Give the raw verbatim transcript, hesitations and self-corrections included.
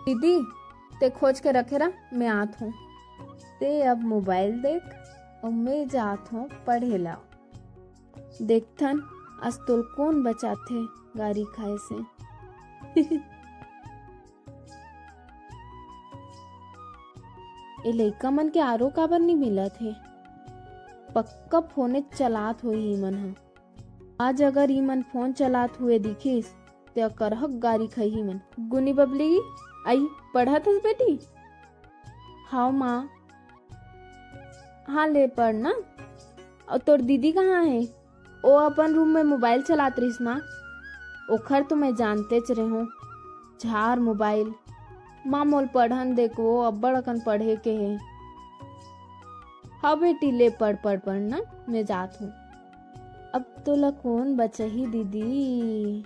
दीदी, ते खोज के रखे रह, मैं आत हूँ। ते अब मोबाइल देख, अउ मैं जात हूँ पढ़े ला। देखथन, आज तोल कोन बचाथे गारी खाए से। ए लइका मन के आरो काबर नी मिलत हे? पक्का फोने चलात होही मन ह। आज अगर ई मन फोन चलात हुए दिखिस, ते अकरहक गारी खइही मन। गुनी बबली, आई, पढ़त हस बेटी? हाव माँ। हाँ, ले पढ़ ना। अउ तोर दीदी कहाँ हे? ओ अपन रूम में मोबाइल चलात रहिस माँ। ओखर तो मैं जानतेच रेहों, झार मोबाइल। माँ, मोल पढ़न दे को, अब्बड़ अकन पढ़े के हे। हाँ बेटी, ले पढ़, पढ़, पढ़ ना, मैं जात हूँ। अब तोला कोन बचही दीदी?